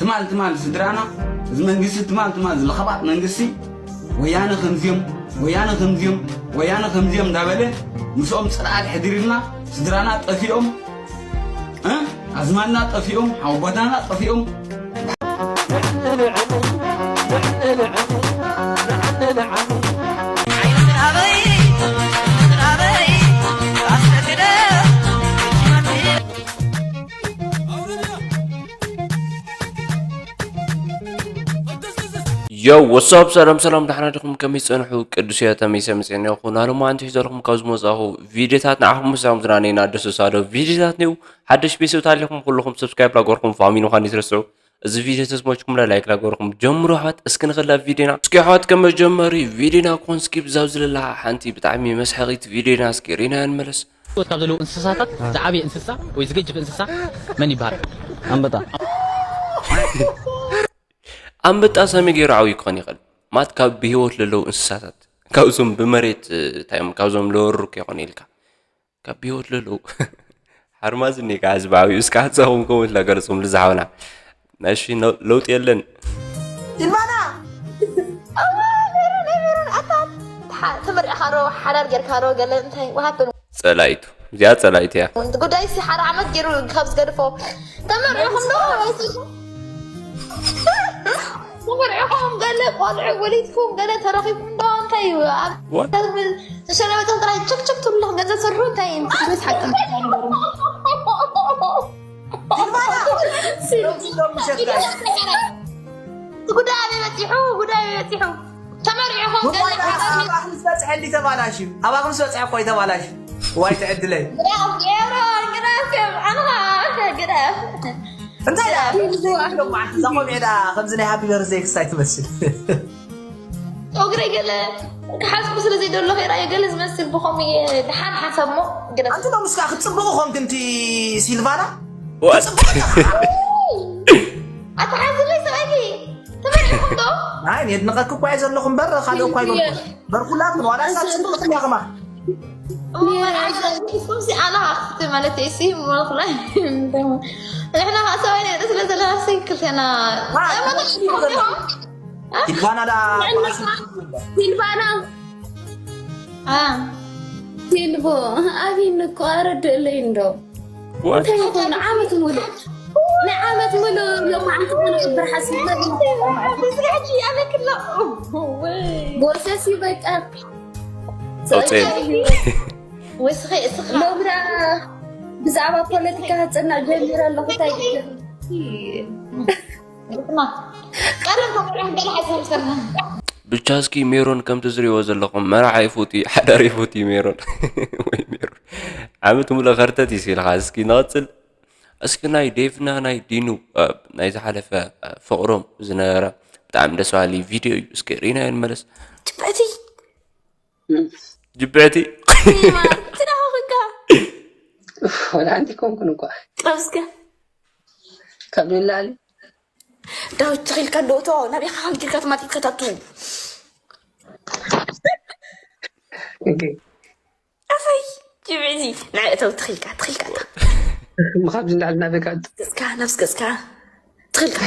ትማል ትማል ስድራና፣ እዚ መንግስቲ ትማል ትማል ዝለኸባጥ መንግስቲ፣ ወያነ ከምዚኦም፣ ወያነ ከምዚኦም፣ ወያነ ከምዚኦም እንዳበለ ምስኦም ፅልኣት ሕዲርልና፣ ስድራና ጠፊኦም፣ እ? ኣዝማድና ጠፊኦም፣ ሓወቦታና ጠፊኦም። ዮ ወሳብ ሰላም ሰላም፣ ደሕና ዲኹም? ከመይ ጸንሑ? ቅዱስ እየ ተመይሰ መጽኤና ይኹን። ኣሎማ ኣንቲ ሒዘልኩም ካብ ዝመጻኹ ቪዲዮታት ንዓኹም ምሳኹም ዝናነይና ደስ ሳዶ ቪዲዮታት ነው። ሓደሽ ቤተሰብ ታሊኹም ኩልኹም ሰብስክራይብ ላገርኩም ፋሚሊ ምዃን ይትረስዑ። እዚ ቪዲዮ ተስሞችኩም ላይክ ላገርኩም ጀምሩ ኣሕዋት። እስኪ ንኸላ ቪዲዮና እስኪ ኣሕዋት፣ ከመጀመሪ ቪዲዮና ኮን እስኪ ብዛብ ዝለላ ሓንቲ ብጣዕሚ መስሐቂት ቪዲዮና እስኪ ሪና እንመለስ። ህይወት ካብ ዘለዉ እንስሳታት ዝዓበየ እንስሳ ወይ ዝገጅፍ እንስሳ መን ይበሃል? ኣንበጣ። ኣንበጣ ሰመይ ገይሩ ዓብዩ ክኾን ይኽእል ማለት ካብ ብህይወት ለለዉ እንስሳታት ካብዞም ብመሬት እንታይ እዮም ካብዞም ለወሩ ከይኾነ ኢልካ ካብ ብህይወት ለለዉ ሓርማዝ እኒካ ህዝቢ ዓብዩ እስካ ሓሳኹም ከምኡ ኢልካ ገለፅኩም ልዝሓውና እሺ ለውጢ የለን ኢልባና ተመሪዕካ ዶ ሓዳር ጌርካ ዶ ገለ እንታይ ወሃብን ጸላይቱ እዚኣ ጸላይቱ እያ ጉዳይ ሲ ሓደ ዓመት ገይሩ ካብ ዝገድፎ ተመሪዕኹም ዶ ተመሪዕኹም ገለ ቆልዑ ወሊድኩም ገለ ተረኺብኩም ዶ እንታይ እዩ ኣብ ዝሸለበቶም ጥራይ ችክችክ ትብሉ ገንዘብ ስርሑ እንታይ እዩ ምስ ሓቂ ጉዳይ ኣበይ በፂሑ ጉዳይ ኣበይ በፂሑ ተመሪዕኹም ኣባኺ ዝበፅሐ እንዲ ተባላሽ ኣባኺ ምስ በፅሐ ቆይ ተባላሽ ዋይ ትዕድለይ ግዳፍ ገይሮ ግዳፍ ኣንኻ ግዳፍ እንታይ ዛቆም ዕዳ ከምዚ ናይ ሃፒ በርዘይ ክስታይ ትመስል ኦግረይ ገለ ክሓዝኩ ስለ ዘይደሎ ከይራዮ ገለ ዝመስል ብኸምኡ እየ ድሓን ሓሳብ ሞ ግዳፍ ኣንቲ ዶ ምስካ ክትፅብቑ ኮንክ እንቲ ሲልቫና ኣተሓዝለይ ሰብኣይኪ ተመሪዕኹም ዶ ናይ የድንቐክ እኳ እየ ዘለኹ እምበር ካልእ እኳ ይበልኩ እምበር ኩላትኩም ዋላ እሳ ፅብቕትም እያ ከማ ሲ ኣና ኣክቲ ማለት ሲ ምክላይ ንሕና ከዓ ሰብኣይ ነርኢ ስለ ዘለና ሲ ክልቴና ሲልቫና ዳ ሲልቫና ሲልቮ ኣቢን እኮ ኣረድእለይ እንዶ እንታይ ይኾኑ ዓመት ሙሉእ ንዓመት ሙሉእ ሎማዓንቲ ኮነ ክብር ሓሲብና ጎሰስ እዩ በቃ ጾጸ ወስኺ እስኻ ሎምዳ ብዛዕባ ፖለቲካ ክጽናዕ ጀሚረ ኣለኹ እንታይ ግጥማ ቀደም ተቆርዕም ገለ ሓሳብ ሰርና ብቻ እስኪ ሜሮን ከምቲ ዝሪእዎ ዘለኹም መርዓ ይፎቱ ሓዳር ይፎቱ ሜሮን ወይ ሜሮን ዓመት ሙሉእ ከርተት ይሲልኻ እስኪ ንቐጽል እስኪ ናይ ዴቭና ናይ ዲኑ ናይ ዝሓለፈ ፍቕሮም ዝነበረ ብጣዕሚ ደስ በሃሊ ቪድዮ እዩ እስኪ ሪና ንመለስ ጅብዕቲ ጅብዕቲ ትዳኸኽካ ወላ ሓንቲ ኮንኩን እኳ ጥረብስከ ካብ ንላሊ ዳዊት ትኺልካ እንዶ እቶ ናበይ ካብ ጊርካ ትማት ይከታቱ ኣፈይ ጅብዕዚ ንዕእተው ትኺልካ ትኺልካ ምኻብ ዝላዕል ናበይ ካብ ገጽካ ነብስ ገጽካ ትኺልካ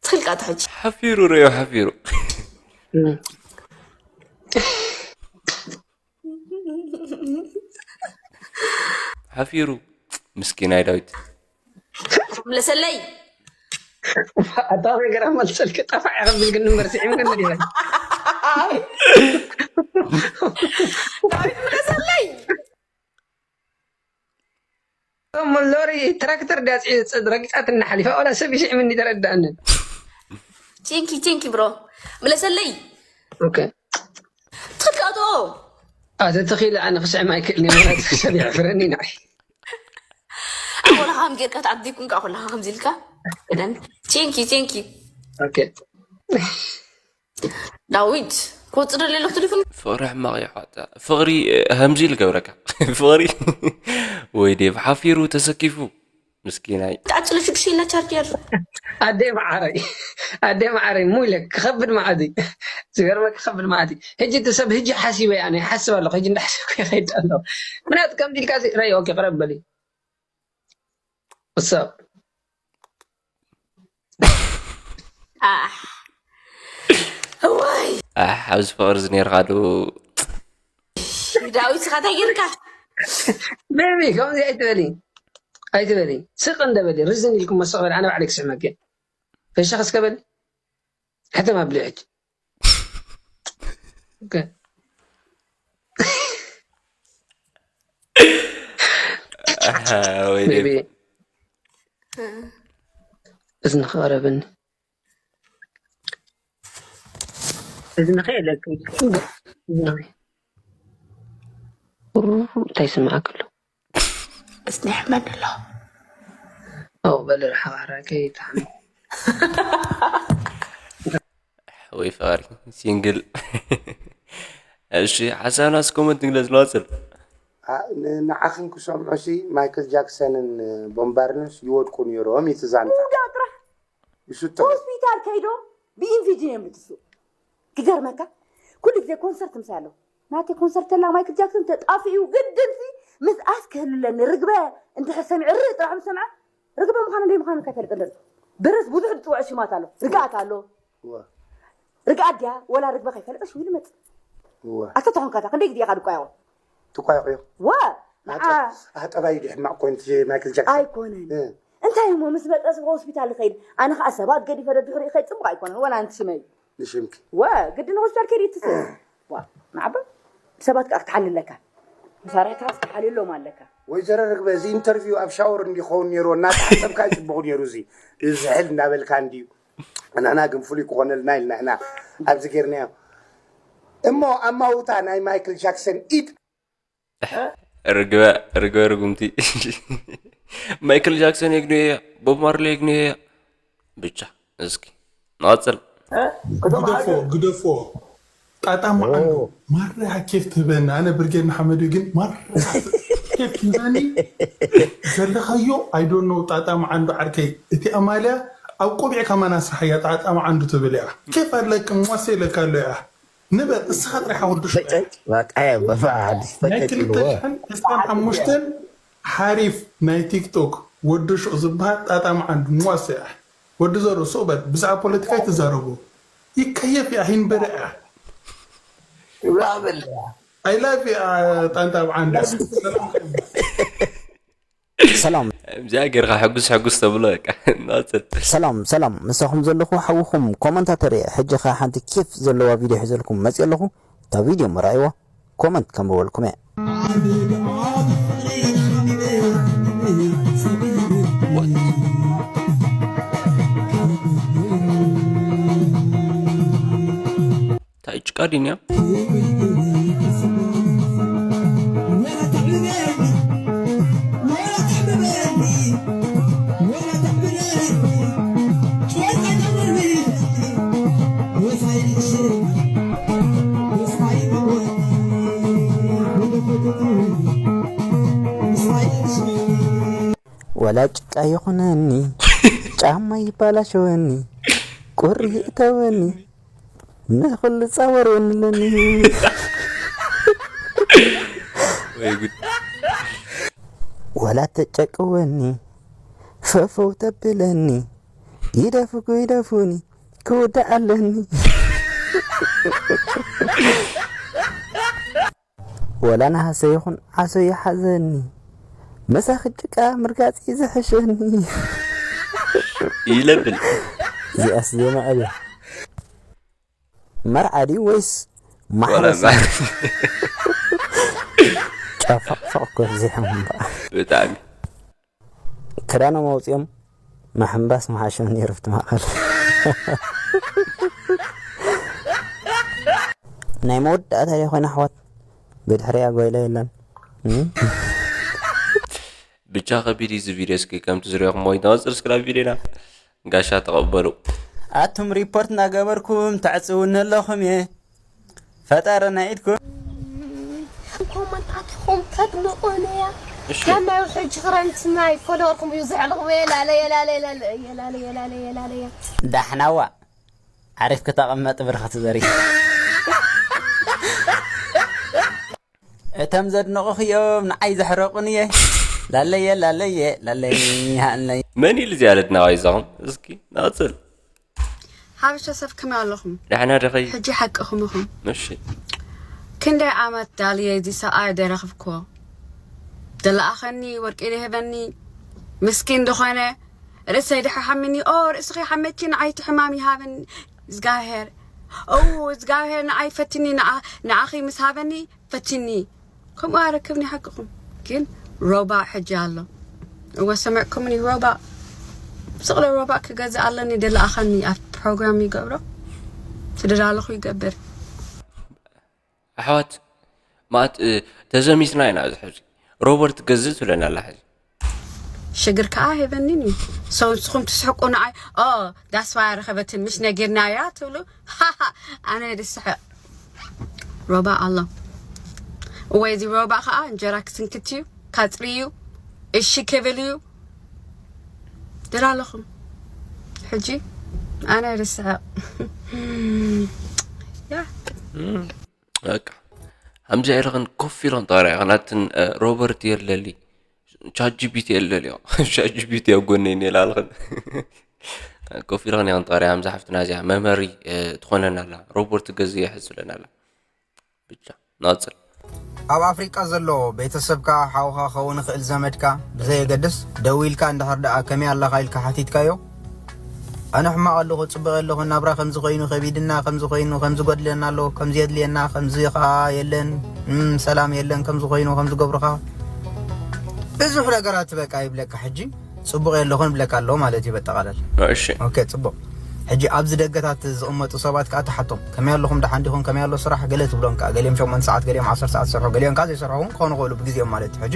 ትኺልካ ትሕጂ ሓፊሩ ረዮ ሓፊሩ ሓፊሩ ምስኪናይ ዳዊት ምለሰለይ ኣታ ነገር ኣመልሰልክ ጠፋዕ ከብል ግን እምበር ስዒም ግን ዲበ ዳዊት ምለሰለይ ሎሪ ትራክተር ዳፂ ረጊፃት እናሓሊፋ ዋላ ሰብ ይስዕም እንዲ ተረዳእንን ቴንኪ ቴንኪ ብሮ ምለሰለይ ኦኬ ትኽእል ኣቶ ኣተ ተኺለ ኣነ ክስዕም ኣይክእልን እየ ማለት ሰብ የሕፍረኒ ንዓይ ኣኮላኻ ከም ጌርካ ትዓዲ ይኩንካ ኣኮላኻ ከምዚ ኢልካ ደን ቴንኪ ቴንኪ ኦኬ ዳዊት ክወፅእ ደሊ ኣለኩ ቴሌፎን ፍቕሪ ሕማቕ እዩ ሓታ ፍቕሪ ከምዚ ኢሉ ገብረካ ፍቕሪ ወይ ዴቭ ሓፊሩ ተሰኪፉ ምስኪናይ ተዓፅሎ ሽዱሽተ ኢልና ቻርጀር ኣደ መዓረይ ኣደ መዓረይ ሙለ ክኸብድ መዓት እዩ ዝገርመ ክኸብድ መዓት እዩ ሕጂ እቲ ሰብ ሕጂ ሓሲበ ኣነ ይሓስብ ኣለኹ ሕጂ እንዳሓሰብኩ ይኸይድ ኣለኹ ምክንያቱ ከምዚ ኢልካ ረይ ኦኬ ቅረብ በሊ ወሳብ ኣሕ። እዋይ። ኣሕ፣ ኣብዚ ፍቕሪ እዚ ነይርካ ዶ? ዳዊት፣ ኢኻ እንታይ ጌርካ? ቤቢ፣ ከምዚ ኣይትበሊ። ኣይትበሊ። ስቕ እንደ በሊ። ርዝን ኢልኩም መስቕ በሊ። ኣነ ባዕለይ ክስዕመኪ። ፈሻኽ እስከ በሊ። ሕተም ኣብሊ ሕጂ። ኦኬ። ኣሓ፣ ወይ ቤቢ። ዴቭ። እዝንኺ ቀረብኒ። እዝንኺ የለክን። እዝንኺ። እንታይ ይስምዓክ ኣሎ? እዝንኺ ሕመድ ኣሎ። ኣው በል ርሓቕ ሕራይ ከይትሓሚ። ወይ ፍቕሪ ሲንግል። እሺ፣ ሓሳብና እስከ ኮመንት ንግለጽ። ንዋጽል። ኣ፣ ን-፣ ንዓኽን ክሰምዑ ሲ ማይክል ጃክሰንን ቦምባርንስ ይወድቁ ነይሮም እዩ እቲ ዛንታ። ውዳእ ጥራሕ። ይሽቶ። ሆስፒታል ከይዶ ብኢንፊጂን እዮም ልትሱ። ክገርመካ፣ ኩሉ ግዜ ኮንሰርት ምሳይ ኣለዉ። ናተይ ኮንሰርት ተላ ማይክል ጃክሰን ተጣፊኡ ግድን ሲ ምስኣስ ክህልለኒ። ርግበ እንድሕር ሰሚዑ፣ ርእ ጥራሕ ምስ ሰምዐ፣ ርግበ ምዃኑ ደይ ምዃኑ ከይፈልጥ እንድር። ብርስ ብዙሕ ዝጽውዖ ሽማት ኣሎ። ርግኣት ኣሎ። እወ። ርግኣት ድያ ወላ ርግበ ከይፈለጠ ሽው ይልመጽ። እወ። ኣታ ተኾንካ እታ ክንደይ ግዜ ኢኻ ድቋየቑ? ትቋየቑ እዮም። ወ፣ ንዓ ኣጠ-፣ ኣጠባይ ድዩ ሕማቕ ኮይኑ እቲ ማይክል ጃክሰን? ኣይኮነን። እ። እንታይ እሞ ምስ መጸ ሆስፒታል ይኸይድ። ኣነ ኸኣ ሰባት ገዲፈ ደድሕሪኡ ይኸይድ ጽቡቕ ኣይኮነን። ወላ ኣንቲ ሽመይ። ንሽምኪ። ወ፣ ግድን ሆስፒታል ከይድ ይትስእ። ዋ፣ ንዓባ ሰባት ከኣ ክትሓሊ ኣለካ። መሳርሕትኻ ክትሓልየሎም ኣለካ። ወይዘሮ ርግበ፣ እዚ ኢንተርቪው ኣብ ሻወር እንዲኸውን ነይሩ፣ እናተሓጸብካ እዩ ጽቡቕ ነይሩ። እዚ ዝሕል እናበልካ እንድዩ። ንሕና ግን ፍሉይ ክኾነልና ኢልና ኢና ኣብዚ ጌርናዮ። እሞ ኣማውታ ናይ ማይክል ጃክሰን ኢድ። ርግበ፣ ርግበ ርጉምቲ። ማይክል ጃክሰን የግንዮ እያ፣ ቦብ ማርሊ የግንዮ እያ። ብቻ እስኪ ንቐጽል። ግደፎ፣ ግደፎ። ጣጣ መዓንዱ ኦ። ማራ ኬፍ ትህበኒ። ኣነ ብርጌድ ንሓመዱ ግን ማራ ኬፍ ትህበኒ። ዘለኻዮ፣ I don't know፣ ጣጣ መዓንዱ ዓርከይ። እቲ ኣማልያ ኣብ ቆቢዕ ከማን ኣስርሓያ፣ ጣጣ መዓንዱ ትብል እያ። ኬፍ ኣለክም፣ ዋሴ ኢለካ ኣሎ እያ። ንበር፣ እስኻ ጥራሕ ወዲ ሹቕ። ፈጨጭ፣ በቃ፣ በፋ፣ ሓዲስ ናይ ፈጨጭ ክልተ ኢልዎ። ሽሕን ዕስራን ሓሙሽተን ሓሪፍ ናይ ቲክቶክ ወዲ ሹቕ ዝበሃል ጣጣ መዓንዱ፣ ዋሴ እያ። ወዲ ዘሩ፣ ሱቕ በል። ብዛዕባ ፖለቲካ ኣይትዛረቡ። ይከየፍ እያ፣ ሂንበረ እያ። ይብላ በል። I love you፣ ጣንጣ ብዓንዳ። ሰላም። እዚኣ ጌርካ ሕጉስ ሕጉስ ተብሎ በቃ። ናጽል። ሰላም፣ ሰላም። ምሳኹም ዘለኹ ሓውኹም ኮመንታተር እየ። ሕጂ ኸኣ ሓንቲ ኬፍ ዘለዋ ቪድዮ ሒዘልኩም መጽየ ኣለኹ። እታ ቪድዮ ምረኣይዋ። ኮመንት ከንብበልኩም እየ። እንታይ ጭቃ ድንያ? ወላ ጭቃ ይኹነኒ፣ ጫማ ይባላሸወኒ፣ ቁሪ ይእተወኒ፣ ንኹሉ ጻወር ወንለኒ። ወይ ጉድ። ወላ ተጨቅወኒ፣ ፈፈው ተብለኒ፣ ይደፉኩ ይደፉኒ፣ ክውዳእ ኣለኒ። ወላ ነሃሰ ይኹን ዓሶ ይሓዘኒ፣ ምሳኺ ጭቃ ምርጋጽ እዩ ዝሕሸኒ። ይለብል። እዚኣስ ዜማ ዕብየ። መርዓ ድዩ ወይስ ወላ ማሕረስ? ማ-፣ ጨፋቕፋቕ እኮ ኣብዚሖም እምበኣር። ብጣዕሚ። ክዳኖም ኣውጺኦም ምሕንባስ ምሓሾም ነይሩ ኣብቲ ማእከል። ናይ መወዳእታ ድያ ኮይና ኣሕዋት? ብድሕሪኣ ጓይላ የላን። እም? ብቻ ከቢድ እዩ እዚ ቪድዮ። እስኪ ከምቲ ዝሪኦኹም ወይ ተቐጽል እስክራብ ቪድዮና ጋሻ ተቐበሉ። ኣቱም ሪፖርት እናገበርኩም ተዕጽውኒ ኣለኹም እየ። ፈጣሪ ናይ ኢድኩም። ኮመንታትኹም ተድንቑኒ እያ። እሺ። ከመይ ሕጂ ክረምቲ ናይ ፎሎወርኩም እዩ ዝሕልኹም። የላለ፣ የላለ፣ የላለ፣ የላለ፣ የላለ፣ የላለ፣ የላለ። ዳሕናዋ ዓሪፍ ክተቐመጥ ብርኸት ዘሪ። እቶም ዘድንቑኽ እዮም ንዓይ ዘሕረቑኒ እየ። ላለየ፣ ላለየ፣ ላለየ፣ ሃለየ። መን ኢሉ እዚኣ ለድናዋይ ዛኹም? እስኪ ናጽል። ሓበሻ ሰብ ከመይ ኣለኹም? ደሕና ደኸይ? ሕጂ ሓቅኹም ኢኹም። እሺ። ክንደይ ዓመት ዳልየ እዚ ሰብኣይ ደረኽብክዎ። ደለኣኸኒ፣ ወርቂ ደህበኒ፣ ምስኪን ዝኾነ፣ ርእሰይ ድሕር ሓሚኒ፣ ኦ፣ ርእስኺ ሓመኪ፣ ንዓይ እቲ ሕማም ይሃበኒ፣ እግዚኣብሔር። ኦ፣ እግዚኣብሔር ንዓይ ፈትኒ፣ ንዓ-፣ ንዓኺ ምስ ሃበኒ፣ ፈትኒ። ከምኡ ኣረክብኒ ሓቅኹም። ግን ሮባ ሕጂ ኣሎ። እወ፣ ሰምዕኩምኒ፣ ሮባ። ስቕ ኢለ ሮባ ክገዝእ ኣለኒ፣ ደለኣኸኒ፣ ኣብ ፕሮግራም ይገብሮ። ትደላለኹ ይገብር። ኣሕዋት፣ ማት፣ እ፣ ተዘሚትና ኢና እዚ ሕዚ። ሮበርት ገዝእ ትብለና ኣላ ሕዚ። ሽግር ከኣ ሄበኒን እዩ። ሰው ንስኹም ትስሕቁ ንዓይ፣ ኦ፣ ዳስዋ ረኸበትን ምሽ ነጊርናያ ትብሉ። ኣነ ድስሕቕ። ሮባ ኣሎ። እወ፣ እዚ ሮባ ከኣ እንጀራ ክስንክት እዩ፣ ካጽሪ እዩ፣ እሺ ክብል እዩ። ድራ ኣለኹም። ሕጂ ኣነ ድስሕቕ። ያ። እም፣ በቃ። ከምዚ ኢልኽን ኮፍ ኢልኽን ጠሪዕኽን፣ ኣትን፣ እ፣ ሮበርት የለሊ፣ ቻት ጂ ፒ ቲ የለሊ፣ ቻት ጂ ፒ ቲ ኣብ ጎነይ እኒኤ ኢልኽን። ኮፍ ኢልኽን ኢኽን ጠሪዕኽን፣ እዛ ሓፍትና እዚኣ መምሃሪ፣ እ፣ ትኾነና ኣላ። ሮበርት ገዝእ እየ ሕዚ ትብለና ኣላ። ብቻ፣ ንቐጽል። ኣብ ኣፍሪቃ ዘሎ ቤተሰብካ፣ ሓውኻ ክኸውን ይኽእል፣ ዘመድካ፣ ብዘየገድስ፣ ደዊልካ እንድሕር ደኣ ከመይ ኣለኻ ኢልካ ሓቲትካዮ፣ ኣነ ሕማቕ ኣለኹ፣ ጽቡቕ ኣለኹ፣ ናብራ ከምዚ ኮይኑ፣ ከቢድና፣ ከምዚ ኮይኑ፣ ከምዚ ጎድለና ኣሎ፣ ከምዚ የድልየና፣ ከምዚ ኸኣ የለን፣ እም፣ ሰላም የለን፣ ከምዚ ኮይኑ፣ ከምዚ ገብሩኻ፣ ብዙሕ ነገራት በቃ ይብለካ። ሕጂ ጽቡቕ የለኹን ይብለካ ኣሎ ማለት እዩ በጠቓላል። እሺ። ኦኬ፣ ጽቡቕ። ሕጂ ኣብዚ ደገታት ዝቕመጡ ሰባት ከኣ ትሓቶም፣ ከመይ ኣለኹም፣ ደሓን ዲኹም፣ ከመይ ኣሎ ስራሕ፣ ገለ ትብሎም ከኣ፣ ገሊኦም ሸሞንተ ሰዓት፣ ገሊኦም ዓሰርተ ሰዓት ዝሰርሑ፣ ገሊኦም ከኣ ዘይሰርሑ እውን ክኾኑ ይኽእሉ ብግዜኦም ማለት እዩ። ሕጂ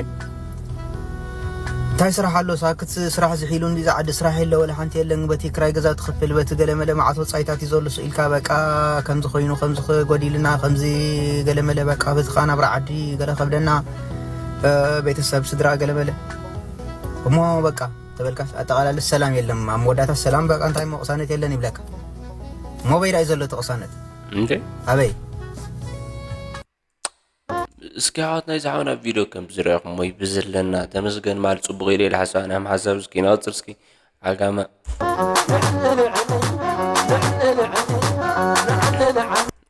እንታይ ስራሕ ኣሎ? ሳክት ስራሕ ዝሒሉን፣ እዚ ዓዲ ስራሕ የለ፣ ወላ ሓንቲ የለን። በቲ ክራይ ገዛ ትኽፍል፣ በቲ ገለ መለ መዓት ወጻኢታት እዩ ዘሎ። ስኢልካ በቃ ከምዚ ኮይኑ፣ ከምዚ ጎዲልና፣ ከምዚ ገለ መለ በቃ በቲ ከኣ ናብራ ዓዲ ገለ ከብደና፣ እ፣ ቤተሰብ፣ ስድራ፣ ገለ መለ። እሞ በቃ ተበልካስ ኣጠቓላሊ ሰላም የለን። ኣብ መወዳእታ ሰላም በቃ እንታይ እሞ ቅሳነት የለን ይብለካ። እሞ በይዳ እዩ ዘሎ እቲ ቅሳነት። እንዴ? ኣበይ? እስኪ ኣሕዋት ናይዚ ሓውና ቪድዮ ከም ዝረኣኹሞ ይብዝለና። ተመስገን ማል ጽቡቕ ኢለ ኢለ ሓሳብ ናይ ሓሳብ እስኪ ናጽር እስኪ ዓጋመ።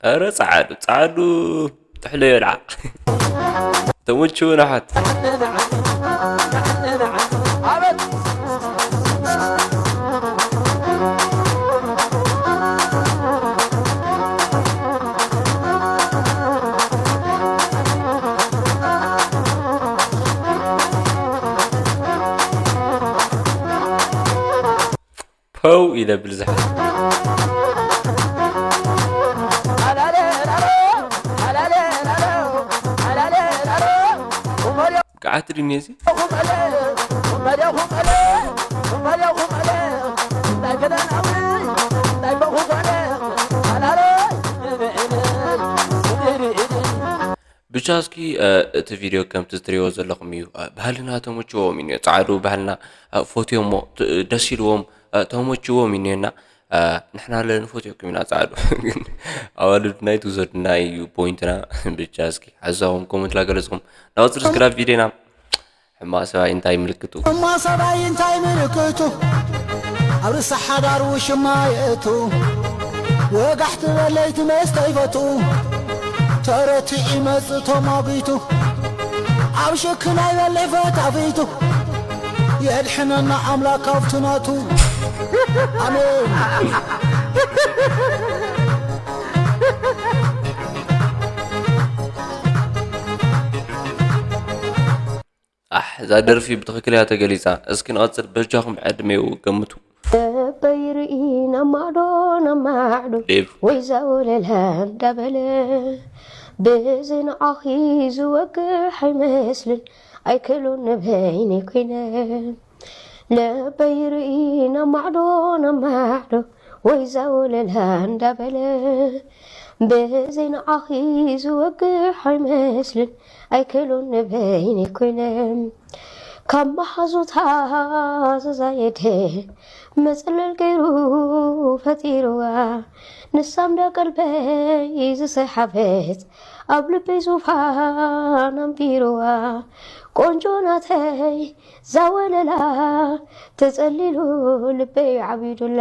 ኧረ ጸዓዱ፣ ጸዓዱ ጥሕሎ የልዓ። ተመችውን ኣሓት። ፐው ኢለ ብልዝሕ። ብቅዓት ድኔ እዚ? ብቻ እስኪ፣ እ፣ እቲ ቪድዮ ከምቲ ትሪእዎ ዘለኹም እዩ። እ፣ ባህልና ተመችዎም እዩ እኒኦ። ጻዕዱ ባህልና፣ እ፣ ፈትዮሞ፣ ት-፣ ደስ ኢልዎም፣ እ፣ ተመችዎም እዩ እኒኦና። እ፣ ንሕና ለ ንፈትየኩም ኢና ጻዕዱ። ግን ኣዋልድና ኣይትውሰዱና እዩ ፖይንትና። ብቻ እስኪ ሓሳብኩም ኮመንት ላገለጽኩም። ናውጽር ስክራብ ቪድዮና። ሕማቕ ሰብኣይ እንታይ ምልክቱ? ሕማቕ ሰብኣይ እንታይ ምልክቱ? ኣብ ርእሲ ሓዳር ውሽማ የእቱ። ወጋሕ ትበል ለይቲ መስተ ይፈቱ። ተረቲዑ ይመጽእ ተማጒቱ። ኣብ ሽክና ይበልዕ ፈታፊቱ። የድሕነና ኣምላኽ ካብቲ ናቱ። ኣሜን። ኣሕ፣ እዛ ደርፊ ብትኽክል እያ ተገሊጻ። እስኪ ንቐጽል፣ በጃኹም ዕድሜኡ ገምቱ። ልበይ ርኢ ናብ ማዕዶ፣ ናብ ማዕዶ፣ ዴቭ። ወይ ዛውለላ እንዳበለ፣ ብዚ ንዓኺ ዝወግሕ ኣይመስልን፣ ኣይክእሉን ንበይነይ ኮይነ። ልበይ ርኢ ናብ ማዕዶ፣ ናብ ማዕዶ፣ ወይ ዛውለላ እንዳበለ፣ ብዘይ ንዓኺ ዝወግሕ ኣይመስልን፣ ኣይክእሉን ንበይነይ ኮይነ። ካብ መሓዙታ ዝዛየደ፣ መጽለል ገይሩ ፈጢርዋ። ንሳ እንዳ ቀልበይ ዝሰሓበት፣ ኣብ ልበይ ዙፋን ኣንቢርዋ። ቆንጆ ናተይ ዛወለላ፣ ተጸሊሉ ልበይ ዓቢዱላ።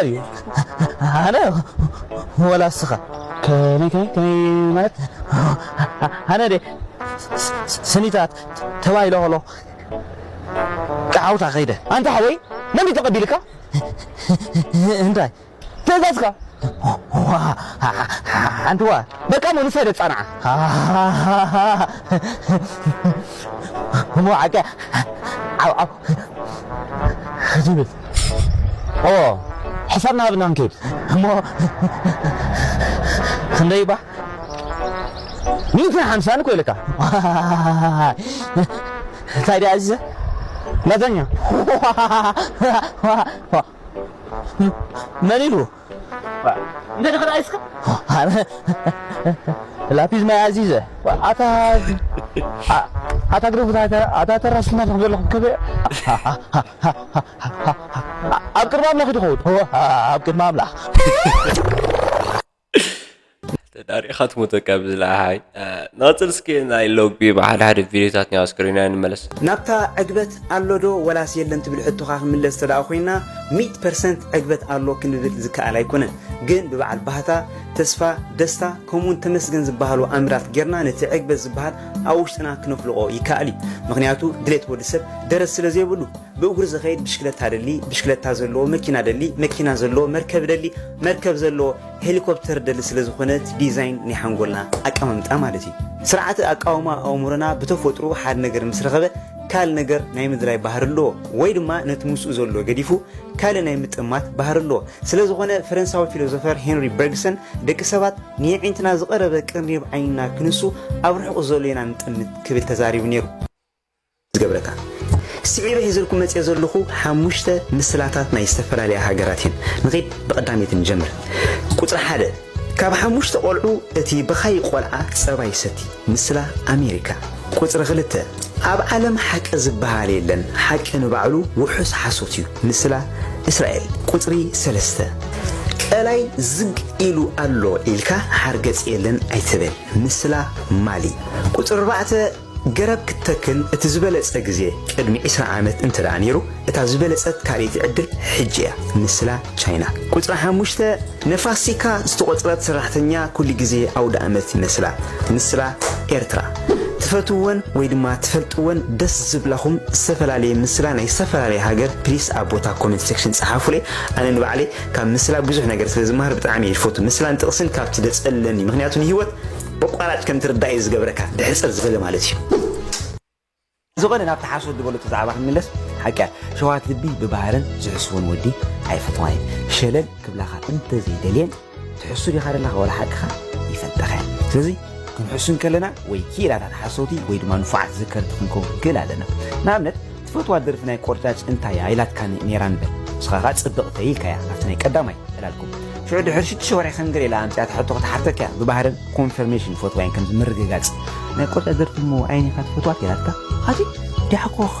እዩ? ኣነ ወላ እስኻ? ከመይ፣ ከመይ፣ ከመይ ማለት? ኣነ ደ ስኒታት ተባሂሎ ከሎ ቃውታ ከይደ። ኣንታ ሓወይ፣ መን እዩ ተቐቢልካ? እንታይ? ትእዛዝካ? ሓንቲ ዋ፣ በቃ እሞ ንሳ ኢለ ጻንዓ። እሞ ዓቀ ዓው ዓው ክትብል። ኦ፣ ሕሳብ ናብና ንከይድ። እሞ ክንደይ ባ? ሚእትን ሓምሳን እኮ ኢልካ። እንታይ ደኣ ኣዚዘ? ላዛኛ። መን ኢሉ? እንተ ደኸ ደኣ እስከ? ኣነ ላፒዝ ማይ ኣዚዘ። ኣታ፣ ኣ-፣ ኣታ ግደፉ፣ ኣታ፣ ኣታ ተራስና ዘለኹም ከበ-፣ ኣብ ቅድሚ ኣምላኽ እዩ ዝኸውን። እወ፣ ኣብ ቅድሚ ኣምላኽ። ተዳሪኻ ትሞት በቃ ብዝለዓሓይ። ንቐጽል እስኪ ናይ ሎግቢ ብሓደ ሓደ ቪድዮታት ናይ ኣስክሪና ንመለስ። ናብታ ዕግበት ኣሎ ዶ ወላስ የለን ትብል ሕቶኻ ክምለስ ተደኣ ኮይና፣ ሚእቲ ፐርሰንት ዕግበት ኣሎ ክንብል ዝከኣል ኣይኮነን። ግን ብበዓል ባህታ፣ ተስፋ፣ ደስታ፣ ከምኡውን ተመስገን ዝበሃሉ ኣምራት ጌርና ነቲ ዕግበት ዝበሃል ኣብ ውሽጥና ክነፍልቖ ይከኣል እዩ። ምኽንያቱ ድሌት ወዲ ሰብ ደረት ስለ ዘይብሉ፣ ብእግሩ ዝኸይድ ብሽክለታ ደሊ፣ ብሽክለታ ዘለዎ መኪና ደሊ፣ መኪና ዘለዎ መርከብ ደሊ፣ መርከብ ዘለዎ ሄሊኮፕተር ደሊ ስለ ዝኾነ እቲ ዲዛይን ናይ ሓንጎልና ኣቀማምጣ ማለት እዩ። ስርዓተ ኣቃውማ ኣእምሮና ብተፈጥሮ ሓደ ነገር ምስ ረኸበ ካልእ ነገር ናይ ምድላይ ባህሪ ኣለዎ፣ ወይ ድማ ነቲ ምስኡ ዘሎ ገዲፉ ካልእ ናይ ምጥማት ባህሪ ኣለዎ። ስለ ዝኾነ ፈረንሳዊ ፊሎዞፈር ሄንሪ በርግሰን ደቂ ሰባት ንየዒንትና ዝቐረበ ቅርኒብ ዓይንና ክንሱ ኣብ ርሑቕ ዘሎ ኢና ንጥምት ክብል ተዛሪቡ ነይሩ። ዝገብረካ። ስዒበ ሒዘልኩም መፅየ ዘለኹ ሓሙሽተ ምስላታት ናይ ዝተፈላለያ ሃገራት እየን። ንኺድ ብቐዳመይቲ ንጀምር። ቁፅሪ ሓደ፣ ካብ ሓሙሽተ ቆልዑ እቲ በኻይ ቆልዓ ፀባ ይሰቲ፣ ምስላ ኣሜሪካ። ቁፅሪ ክልተ፣ ኣብ ዓለም ሓቂ ዝበሃል የለን፣ ሓቂ ንባዕሉ ውሑስ ሓሶት እዩ፣ ምስላ እስራኤል። ቁፅሪ ሰለስተ፣ ቀላይ ዝግ ኢሉ ኣሎ ኢልካ ሓርገፅ የለን ኣይትበል፣ ምስላ ማሊ። ቁፅሪ ኣርባዕተ፣ ገረብ ክትተክል እቲ ዝበለጸ ግዜ ቅድሚ ዕስራ ዓመት እንተ ደኣ ነይሩ፣ እታ ዝበለጸት ካልኣይቲ ዕድል ሕጂ እያ፣ ምስላ ቻይና። ቁጽሪ ሓሙሽተ፣ ንፋሲካ ዝተቖጽረት ሰራሕተኛ ኩሉ ግዜ ኣውደ ኣመት ይመስላ፣ ምስላ ኤርትራ። ትፈትውወን ወይ ድማ ትፈልጥወን ደስ ዝብላኹም ዝተፈላለየ ምስላ ናይ ዝተፈላለየ ሃገር ፕሊስ ኣብ ቦታ ኮመንት ሴክሽን ጸሓፉለይ። ኣነ ንባዕለይ ካብ ምስላ ብዙሕ ነገር ስለ ዝመሃር ብጣዕሚ እየ ዝፈቱ። ምስላን ጥቕስን ካብቲ ደጸለኒ፣ ምኽንያቱ ንህይወት በቋራጭ ከም ትርዳእ እዩ ዝገብረካ፣ ድሕጽር ዝበለ ማለት እዩ። ዝኾነ ናብቲ ሓሶት ዝበለቶ ዛዕባ ክንምለስ፣ ሓቂ እያ። ሸዋት ልቢ ብባህርን ዝሕስቦን ወዲ ኣይፈትዋን እየ። ሸለል ክብላኻ እንተዘይደልየን፣ ትሕሱ ዲኻ ደለኻ ወላ ሓቅኻ ይፈልጠኻ እየ። ስለዚ ክንሕሱ እንከለና ወይ ክኢላታት ሓሰውቲ ወይ ድማ ንፉዓት ዝከርቲ ክንከውን ክንክእል ኣለና። ንኣብነት፣ ትፈትዋ ደርፊ ናይ ቆርጫጭ እንታይ እያ ኢላትካ ነይራ ንበል። ንስኻ ኸኣ ጽብቕተይ ኢልካያ፣ ናብቲ ናይ ቀዳማይ ዕላልኩም። ሽዑ ድሕሪ ሽዱሽተ ወርሒ ከም ገለ ኢላ ኣምጺኣታ ሕቶ ክትሓተካ እያ፣ ብባህርን ኮንፈርሜሽን ፈትዋይን ከም ምርግጋጽ። ናይ ቆርጫጭ ደርፊ እሞ ኣይን ኢኻ ትፈትዋ ኢላትካ፣ ኣቲ ዲሓኮኻ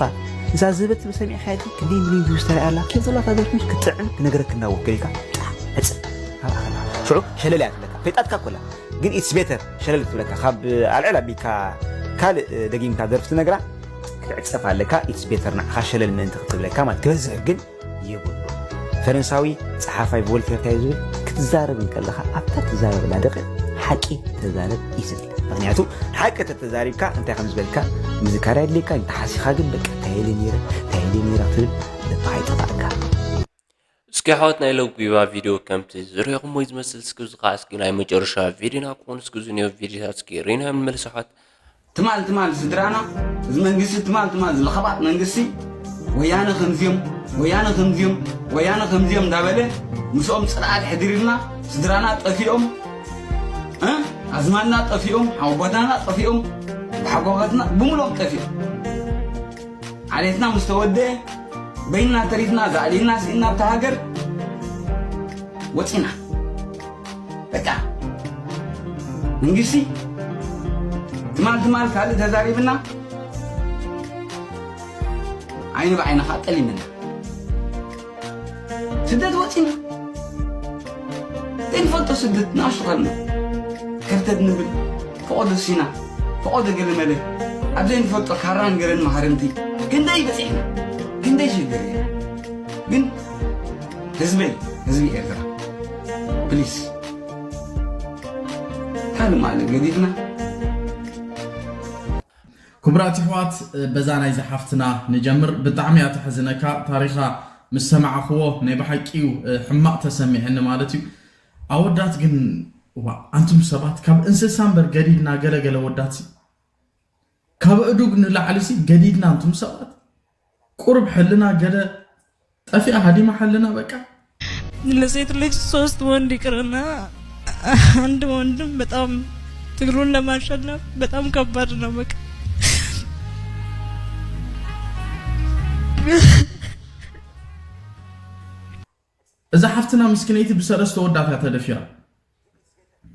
እዛ ዝበል ትብል ሰሚዕካ ኢልኪ ክንደይ ሚልዮን ቪውስ ተራእያ ኣላ፣ ኬፍ ዘላታ ደርፊ ክትጥዕም ክነግረክ እናወክል ኢልካ ጣዕ ዕጽ ኣብ ኣኸላ። ሽዑ ሸለል እያ ትብለካ፣ ፈይጣትካ እኮ ኣላ። ግን ኢትስ ቤተር ሸለል ትብለካ፣ ካብ ኣልዕል ኣቢልካ ካልእ ደጊምካ ደርፊ ትነግራ ክትዕጸፍ ኣለካ። ኢትስ ቤተር ንዓኻ ሸለል ምእንቲ ክትብለካ ማለት ክበዝሕ ግን የብሉ። ፈረንሳዊ ጸሓፋይ ቮልቴር እንታይ ዝብል፣ ክትዛረብ እንከለኻ ኣብታ ትዛረበላ ደቂቕ ሓቂ ተዛረብ እዩ ዝብል። ምኽንያቱ ሓቂ ተተዛሪብካ እንታይ ከም ዝበልካ ምዝካር ኣየድልየካ፣ እንተሓሲኻ ግን በቃ እንታይ ኢለ ነይረ እንታይ ኢለ ነይረ ክትብል ልብኻ ይጠፋእካ። እስኪ ኣሕዋት ናይ ሎጉባ ቪድዮ ከምቲ ዝሪእኹሞ እዩ ዝመስል። እስኪ እዚ ከዓ እስኪ ናይ መጨረሻ ቪድዮና ክኾን እስኪ እዚ ኒዮ ቪድዮታት እስኪ ሪና ንመልስ ኣሕዋት። ትማል ትማል ስድራና፣ እዚ መንግስቲ ትማል ትማል ዝለኸባጥ መንግስቲ፣ ወያነ ከምዚኦም፣ ወያነ ከምዚኦም፣ ወያነ ከምዚኦም እንዳበለ ምስኦም ፅልኣት ሕዲርልና፣ ስድራና ጠፊኦም፣ እ? ኣዝማድና ጠፊኦም፣ ሓወቦታና ጠፊኦም፣ ሓጎታትና ብምሎም ጠፊኦም። ዓሌትና ምስ ተወደአ፣ በይንና ተሪፍና፣ ዛዕሊልና ስኢንና ኣብታ ሃገር ወፂና። በቃ መንግስቲ ትማል ትማል ካልእ ተዛሪብና፣ ዓይኒ ብዓይኒ ከዓ ጠሊምና። ስደት ወፂና። ዘይንፈልጦ ስደት ንኣሽቱ ኸልና ከርተት ንብል፣ ፈቐዶ ሲና፣ ፈቐዶ ገለመለ፣ ኣብ ዘይንፈልጦ ካራን ገረን ማህረምቲ ክንደይ በፂሕና፣ ክንደይ ሽግር እዩ። ግን ህዝበይ፣ ህዝቢ ኤርትራ፣ ፕሊስ፣ ካልእ ማለት ገዲፍና። ክቡራት ኣሕዋት፣ በዛ ናይዛ ሓፍትና ንጀምር። ብጣዕሚ እያ ተሕዝነካ። ታሪኻ ምስ ሰማዕኽዎ ናይ ብሓቂ እዩ ሕማቕ ተሰሚዐኒ ማለት እዩ። ኣወዳት ግን፣ ዋ፣ ኣንቱም ሰባት ካብ እንስሳ እምበር ገዲድና፣ ገለ ገለ ወዳት ሲ ካብ እዱግ ንላዕሊ ሲ ገዲድና፣ ኣንቱም ሰባት ቁሩብ ሕልና ገለ ጠፊኣ ሃዲማ ሓልና በቃ። ለሴት ልጅ ሶስት ወንድ ይቅርና አንድ ወንድም በጣም ትግሉን ለማሸነፍ በጣም ከባድ ነው። በቃ እዛ ሓፍትና ምስኪነይቲ ብሰለስተ ወዳት እያ ተደፊራ።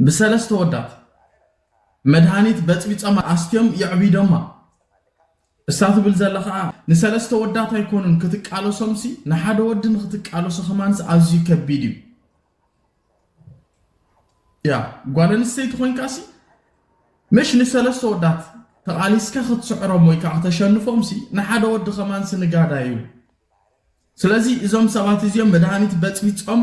ብሰለስተ ወዳት መድሃኒት በጽቢጾም ኣስትዮም የዕቢዶማ። እሳ ትብል ዘላ ኸዓ ንሰለስተ ወዳት ኣይኮኑን ክትቃለሶምሲ ንሓደ ወዲ ንክትቃለሶ ከማንስ ኣዝዩ ከቢድ እዩ። ያ ጓል ኣንስተይቲ ኮይንካሲ ምሽ ንሰለስተ ወዳት ተቓሊስካ ክትስዕሮም ወይ ከዓ ክተሸንፎምሲ ንሓደ ወዲ ከማንሲ ንጋዳይ እዩ። ስለዚ እዞም ሰባት እዚኦም መድሃኒት በፅቢፆም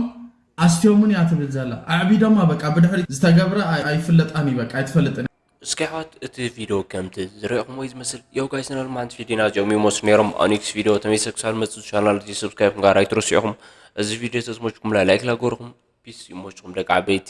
ኣስትዮምን እያ ትብል ዘላ። ኣዕቢዶማ በቃ ብድሕሪ ዝተገብረ ኣይፍለጣን እዩ በቃ ኣይትፈልጥን። እስኪ ኣሕዋት እቲ ቪድዮ ከምቲ ዝረእኹሞ እዩ ዝመስል። ያው ጋይስ ኖርማል ቪድዮና እዚኦም ይመስሉ ነይሮም። ኣብ ኔክስት ቪድዮ ተመልሰ ክሳብ መፅእ ቻናል እዚ ሰብስክራይብ ምግባር ኣይትረስዑ ኢኹም። እዚ ቪድዮ ተዝመችኩም ላይክ ላገርኹም። ፒስ ይመችኩም ደቂ ዓበይቲ።